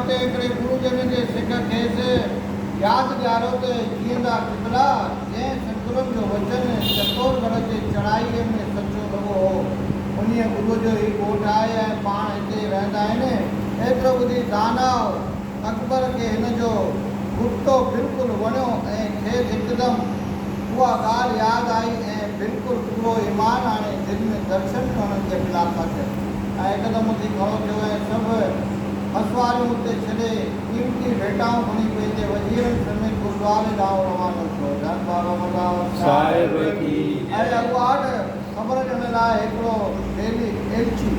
اتي هڪڙي گرو جن جي سک کيس ياد ڏياريو ته جيئندا قبلا، جنهن ستگرن جو وچن چتورڳڙهه تي چڙهائيء ۾ سچو لڳو هو، انهيء گروء جو هي ڳوٺ آهي ۽ پاڻ هتي ئي رهندا آهن. ايترو ٻڌي داناء اڪبر کي هن جو گفتو بلڪل وڻيو ۽ کيس هڪدم اها ڳالهه ياد آئي ۽ بلڪل پورو ايمان آڻي دل ۾ درشن ڪرڻ جي اپلاکا ٿيس ۽ هڪدم اٿي کڙو ٿيو ۽ سڀ هسواريون اتي ڇڏي قيمتي ڀيٽائون کڻي پنهنجي وزيرن سميت گردواري ڏانهن روانو ٿيو. ڌن بابا ملاح صاحب ڪي ۽ اڳواٽ خبر ڏيڻ لاء هڪڙو ڊيلي ايلچي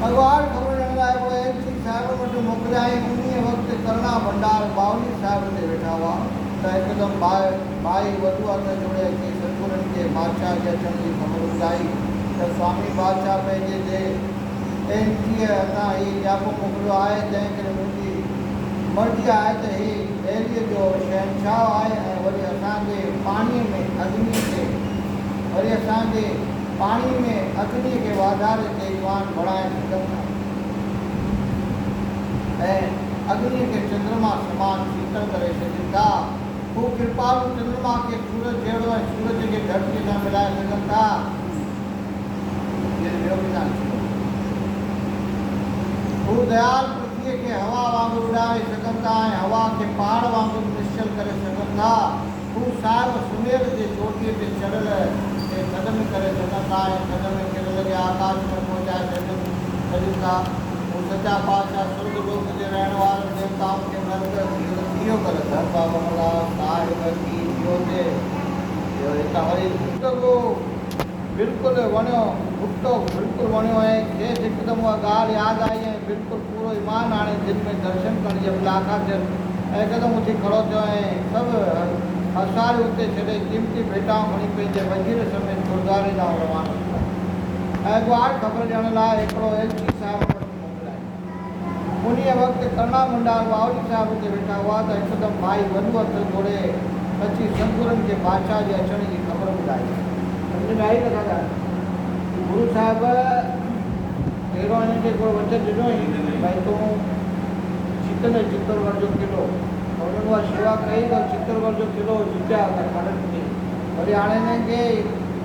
اڳواٽ خبر ڏيڻ لاء هڪڙو ايلچي صاحبن وٽ موڪليائين. انهيء وقت ڪرڻا ڀنڊار باولي صاحب تي ويٺا هئا ته هڪدم ڀائي وڏو هٿ جوڙي اچي ستگرن کي بادشاهه جي اچڻ جي خبر ٻڌائي ته سوامي بادشاهه پنهنجي ديهه ايلچيء هٿان هي نياپو موڪليو آهي، تنهن ڪري منهنجي مرضي آهي ته هي دهليء جو شهنشاهه آهي ۽ وري اسان جي پاڻيء ۾ اگنيء کي وري اسان جي پاڻي ۾ اگنيء کي واڌاري تيجوان بڻائي سگهن ٿا ۽ اگنيء کي چندرما سمان شيتل ڪري سگهن ٿا. هو ڪرپالو چندرما کي سورج جهڙو ۽ سورج کي ڌرتيء سان ملائي سگهن ٿا. جن ٻيو ڪٿان اچي وڃي. هو ديال پرٿويء کي هوا وانگر اڏاري سگهن ٿا ۽ هوا کي پهاڙ وانگر نشچل ڪري سگهن ٿا. هو صاحب سمير جي چوٽيء تي چڙهيل کي ٿڌ ۾ ڪري سگهن ٿا ۽ ٿڌ ۾ ڪريل کي آڪاش ۾ پهچائي سگهن ٿا. هو سچا پادشاهه سرڳ لوڪ جي رهڻ وارن ديوتائن کي نرڳ اهو ڪر ڌر بابا ملاح صاحب ڪي جيو تي اهو هتان وري. گفتگو بلڪل وڻيو. گفتو بلڪل وڻيو ۽ کيس هڪدم اها ڳالهه ياد آئي ۽ بلڪل پورو ايمان آڻي دل ۾ درشن ڪرڻ جي اپلاکا ٿيس ۽ هڪدم اٿي کڙو ٿيو ۽ سڀ هساريون اتي ڇڏي قيمتي ڀيٽائون کڻي پنهنجي وزير سميت گردواري ڏانهن روانو ٿيو ۽ اڳواٽ خبر ڏيڻ لاء هڪڙو ايلچي صاحب وٽ موڪليائين. انهيء وقت ڪرڻا ڀنڊار باولي صاحب اتي ويٺا هئا ته هڪدم ڀائي وڏو هٿ جوڙي اچي سنگورن کي بادشاهه جي اچڻ جي خبر ٻڌائي. سمجهه ۾ آئي ڪٿا ڳالهه؟ گرو صاحب پهريون هنن کي هڪڙو وچن ڏنو هئي ڀائي تون جيتندين چتورڳڙهه جو قلعو ته هنن اها شيوا ڪئي ته چتورڳڙهه جو قلعو جيتيا ته کڏن ٿي وري هاڻي هنن کي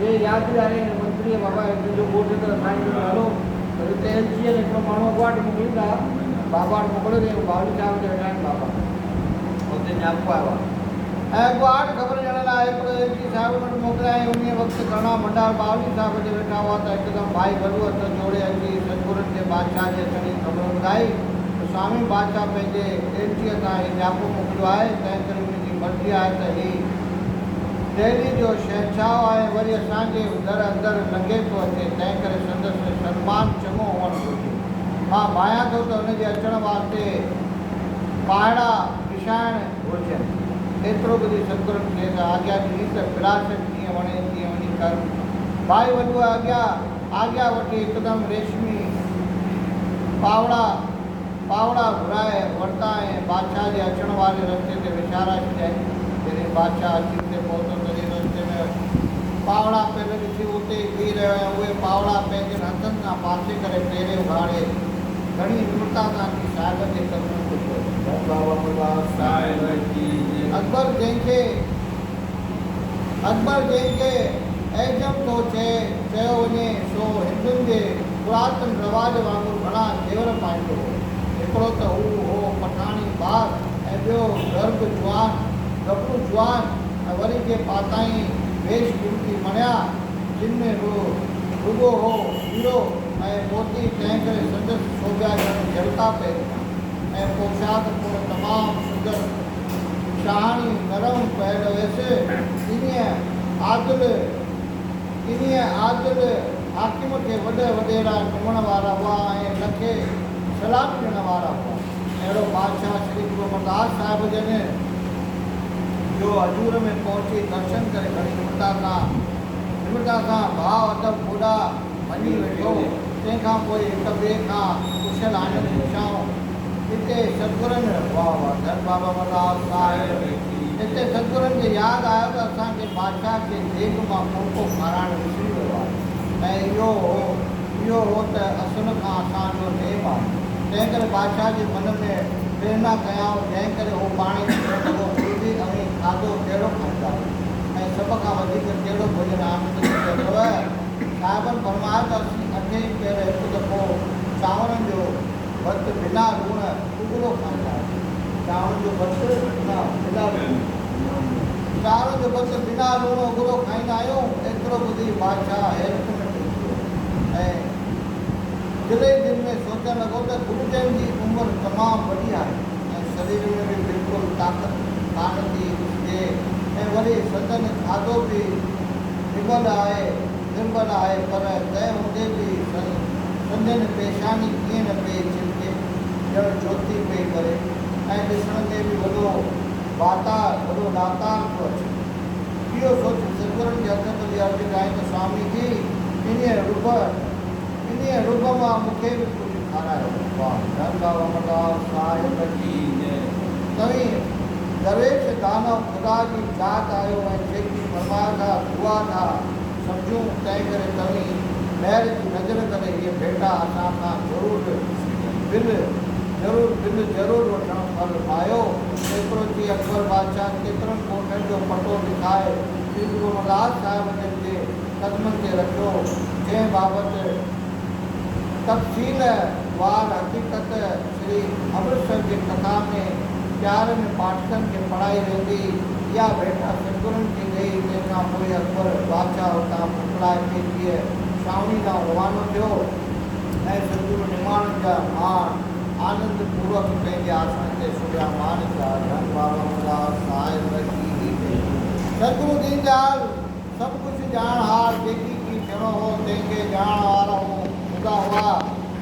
اهي ياد ڏياري هن منتريء بابا هي تنهنجو ڳوٺ ته اسان جو هلو ته هتي ايلچيء ۾ هڪڙو ماڻهو اڳواٽ موڪلين ٿا، بابا وٽ موڪليو اٿئي، باولي صاحب اتي ويٺا آهن بابا اتي نياپو آيو آهي ۽ اڳواٽ خبر ڏيڻ لاء هڪڙو ايلچي صاحب وٽ موڪليائين. انهيء وقت ڪرڻا ڀنڊار باولي صاحب اتي ويٺا هئا ته هڪدم ڀائي وڏو هٿ جوڙي اچي ستگرن کي بادشاهه جي اچڻ جي خبر ٻڌائي ته سوامي بادشاهه پنهنجي ايلچيء هٿان هي نياپو موڪليو آهي، تنهنڪري منهنجي مرضي آهي ته هي دهليء جو شهنشاهه آهي ۽ وري اسان جي در اندر لنگهي ٿو اچي، تنهنڪري سندس سنمان چڱو هئڻ گهرجي. مان ڀانيان ٿو ته هن جي اچڻ واسطي پاهڙا وڇائڻ گهرجن. ايترو ٻڌي ستگرن کيس آگيا ڏني ته بلاشڪ جيئن وڻي تيئن وڃي ڪر. ڀائي وڏوء آگيا وٺي هڪدم ريشمي پاوڙا پاوڙا گهرائي ورتا ۽ بادشاهه جي اچڻ واري رستي تي وڇارائي ڇڏيائين. جڏهن بادشاهه اچي اتي پهتو، تڏهن رستي ۾ پاوڙا پيل ڏسي اتي ئي بيهي رهيو ۽ اهي پاوڙا پنهنجن هٿن سان پاسي ڪري پيرين اگهاڙي گهڻي نمرتا سان اچي صاحبن جي قدمن تي پيو. ڌن بابا ملا صاحب ڪي جي. اڪبر جنهن کي اڪبر جنهن کي اعجم ٿو چئي چيو وڃي، سو هندن جي پراتن رواج وانگر گهڻا زيور پائيندو هو. هڪڙو ته هو هو پٺاڻي ٻار ۽ ٻيو گرب جوان، ڳڀرو جوان ۽ وري ڪي پاتائين بيش قيمتي مڻيا، جن ۾ رڳو هو هيرو ۽ موتي، تنهنڪري سندس سوڀيا ڄڻ جهلڪا پئي ڏنا ۽ پوشاڪ پڻ تمام سندر شاهاڻي نرم پيل هيس. انهيء عادل. انهيء عادل حاڪم کي وڏ وڏيرا نمڻ وارا هئا ۽ لکي سلامي ڏيڻ وارا هئا. اهڙو بادشاهه شري گرو امرداس صاحب جن جو حضور ۾ پهچي درشن ڪري گهڻي نمرتا سان ڀاء ادب گوڏا ڀڃي ويٺو. تنهن کان پوء هڪ ٻئي کان ڪشل آنند پڇيائون. اتي ستگرن واه واه ڌن بابا امرداس صاحب اتي ستگرن کي ياد آيو ته اسان کي بادشاهه کي ديڳ مان ڦلڪو کارائڻ وسري ويو آهي ۽ اهو هو اهو هو ته اصل کان اسان جو نيم آهي. تنهن ڪري بادشاهه جي من ۾ پريرنا ڪيائون، جنهن ڪري هو پاڻ ئي چوڻ لڳو، گرو جي اوهين کاڌو ڪهڙو کائيندا آهيو ۽ سڀ کان وڌيڪ ڪهڙو ڀوڄن آنند ڏيندو اٿو؟ صاحبن فرمايو ته اسين اٺين ئي پهر هڪ دفعو چانورن جو ڀت بنا لوڻ اگرو کائيندا آهيون. چانورن جو ڀت نه بنا لوڻ. چانورن جو ڀت بنا لوڻ اگرو کائيندا آهيون. ايترو ٻڌي بادشاهه حيرت ۾ پئجي ويو ۽ دل ئي دل ۾ سوچڻ لڳو ته گرجن جي عمر تمام وڏي آهي ۽ شرير ۾ به بلڪل طاقت ڪانه ٿي ڏسجي ۽ وري سندن کاڌو به نٻل آهي نرٻل آهي پر تنهن هوندي به سندن پيشاني ڪيئن نه پئي چمڪي ڄڻ جوتي پئي ٻري ۽ ڏسڻ ۾ به وڏو ڀاتار وڏو ڏاتار ٿو اچي. اهو سوچي ستگرن کي هٿ ٻڌي عرض ڪيائين ته سوامي جي انهيء رڀ انهيء رڀ مان مون کي به ڪجهه کارايو. واهه ڌن بابا مدار صاحب جي جئه. توهين درويش دانو خدا جي ذات آهيو ۽ جيڪي فرمايو ٿا دعا ٿا سمجهون، تنهنڪري توهين مهر جي نظر ڪري هيء ڀيٽا اسان کان ضرور بل ضرور بل ضرور وٺڻ فرمايو. ايترو چئي اڪبر بادشاهه ڪيترن ڳوٺن جو پٽو لکائي شري گرو رامداس صاحب جن جي قدمن تي رکيو، جنهن بابت تفصيل وار حقيقت شري امرتسر جي ڪٿا ۾ پيار ۾ پاٺڪن کي پڙهائي ويندي. اها ڀيٽا ستگرن کي ڏيئي تنهن کان پوء اڪبر بادشاهه اتان موڪلائي پيچيء ڇانوڻي ڏانهن روانو ٿيو ۽ ستگرو نماڻن جا ماڻ آنند پوروڪ پنهنجي آسڻ تي سڙيا مان ٿيا. ڌن بابا مدار صاحب جي هي جئي. ستگرو دين ديال سڀ ڪجهه ڄاڻ هار جيڪي ڪي ٿيڻو هو تنهن کي ڄاڻڻ وارا هوندا هئا.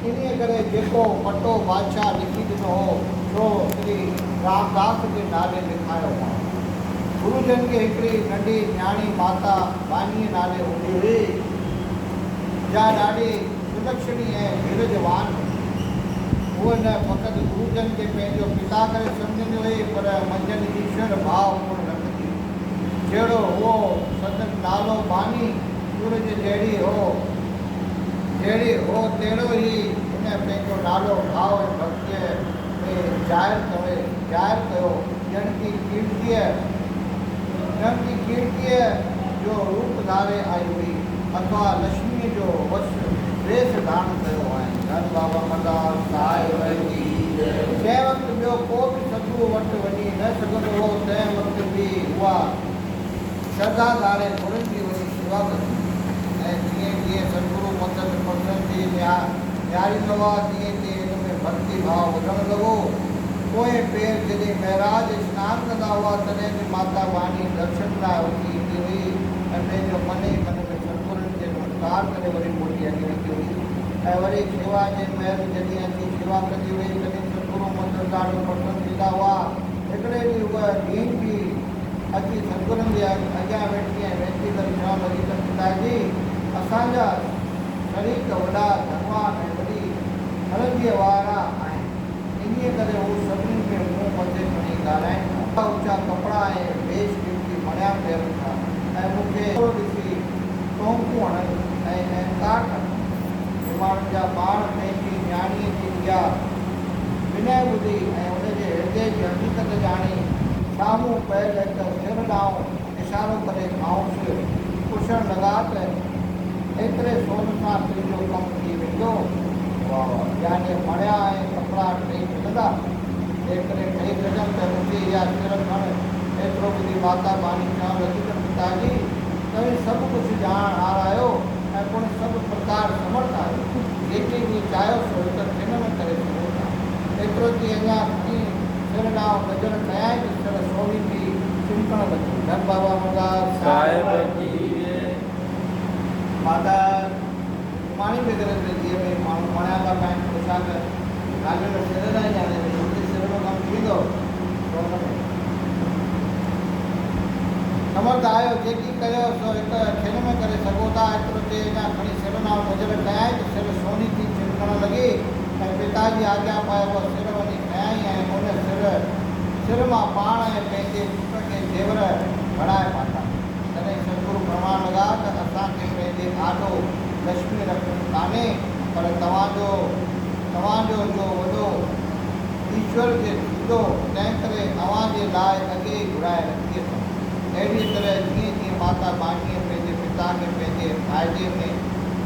انهيء ڪري جيڪو پٽو بادشاهه لکي ڏنو هو، سو شري رامداس جي نالي لکايو هئائون. گرو جن کي هڪڙي ننڍي نياڻي ماتا بانيء نالي هوندي هئي، جا ڏاڍي سلڇڻي ۽ ڌيرج وان هئي. هوء نه فقط گرو جن کي پنهنجو پتا ڪري سمجهندي هئي، پر منجهن ايشور ڀاء پڻ رکندي هئي. جهڙو هئو، سندن نالو باني سورج جهڙي هو، جهڙي هو تهڙو ئي هن پنهنجو نالو ڀاء ۽ ڀڳتيء ۾ ظاهر ڪوي، ظاهر ڪيو، ڄڻ ڪي ڪيرتيء، ڄڻ ڪي ڪيرتيء جو روپ ڌاري آئي هئي، اٿوا لڇميء جو وس ويس ڌارڻ ڪيو هئائين. ڌن بابا مدار صاحب جي جئه. جنهن وقت ٻيو ڪو به سڌوء وٽ وڃي نه سگهندو هو، تنهن وقت به اها شرڌا ڌاري گرن جي وڃي شيوا ڪندي هئي ۽ جيئن جيئن ستگرو مٿس پرسن ٿي نهاريندا هئا، تيئن تيئن هن ۾ ڀڳتي ڀاء وڌڻ لڳو. پوئين پير جڏهن مهراج سنان ڪندا هئا، تڏهن به ماتا ڀاني درشن لاء اٿي ايندي هئي ۽ پنهنجو من ئي من ۾ ستگرن کي نمسڪار ڪري وري موٽي هلي ويندي هئي ۽ وري شيوا جي مهل جڏهن اچي شيوا ڪندي هئي، تڏهن ستگرو مٿس ڏاڍو پرسن ٿيندا هئا. هڪڙي ڏينهن هوء ڍينگي اچي ستگرن جي اڳيان ويٺي ۽ وينتي ڪري چوڻ لڳي ته پتاجي! اسان جا شريڪ وڏا ڌنوان ۽ وڏي هلنديء وارا آهن، انهيء ڪري هو سڀني کي منهن مٿي کڻي ڳالهائين ٿا. اوچا اوچا ڪپڙا ۽ بيش قيمتي مڻيا پهرن ٿا ۽ مون کي اهڙو ڏسي ٽونڪون هڻن ۽ اهنڪار ٿا ڪن. نماڻن جا پاڻ پنهنجي نياڻيء جي اها ونيه ٻڌي ۽ ان جي هردي جي حقيقت ڄاڻي، سامهون پيل هڪ سر ڏانهن اشارو ڪري کانئس پڇڻ لڳا ته ايتري سون سان تنهنجو ڪم ٿي ويندو؟ يعني مڻيا ۽ ڪپڙا ٺهي سگهندا؟ جيڪڏهن ٺهي سگهن ته مون کي اها سر کڻ. ايترو ٻڌي ماتا ڀاني چوڻ لڳي ته پتاجي! توهين سڀ ڪجهه ڄاڻڻ هار آهيو ۽ پڻ سڀ پرڪار سمرٿ آهيو. جيڪي به چاهيو سو هڪ کن ۾ ڪري سگهو ٿا. ايترو چئي اڃا کڻي سر ڏانهن نظر ڪيائين ته سر سوني ٿي چمڪڻ لڳي. ڌن بابا مزار صاحب جي جئه. ماتا نماڻي به ڪري ٿي جيئن ڀئي ماڻهو مڻيا ٿا پائين پوشاڪ خالي ان سر ڏانهن ڄاڻي ڀئي هڪ سر ۾ ڪم ٿي ويندو سون ۾. سمرٿ آهيو جيڪي ڪريو سو هڪ کن ۾ ڪري سگهو ٿا. ايترو چئي اڃا کڻي سر ڏانهن نظر ڪيائين ته سر سوني ٿي چمڪڻ لڳي ۽ پتا جي آگيا پائي اها سر وڃي کنيائين ۽ ان سر سر مان پاڻ ۽ پنهنجي پٽ کي زيور گهڙائي پاتا. تڏهن ستگرو فرمائڻ لڳا ته اسان کي پنهنجي آڏو لڇمي رکڻي ڪانهي پر توهان جو توهان جو جو وڏو ايشور جي ٿيندو، تنهنڪري اوهان جي لاء اڳي ئي گهرائي رکي اٿم. اهڙيء طرح جيئن جيئن ماتا ٻانهيء پنهنجي پتا کي پنهنجي فائدي ۾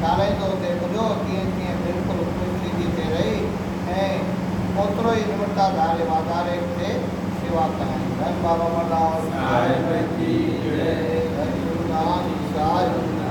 ڳالهائيندو ٿي ٻڌو، تيئن تيئن بلڪل خوش ٿيندي ٿي رهي ۽ اوترو ئي نمرتا ڌاري واڌاري کي سيوا ڪيائين. ڌن بابا امرداس صاحب جي جئي. ڌن گرو نانڪ صاحب.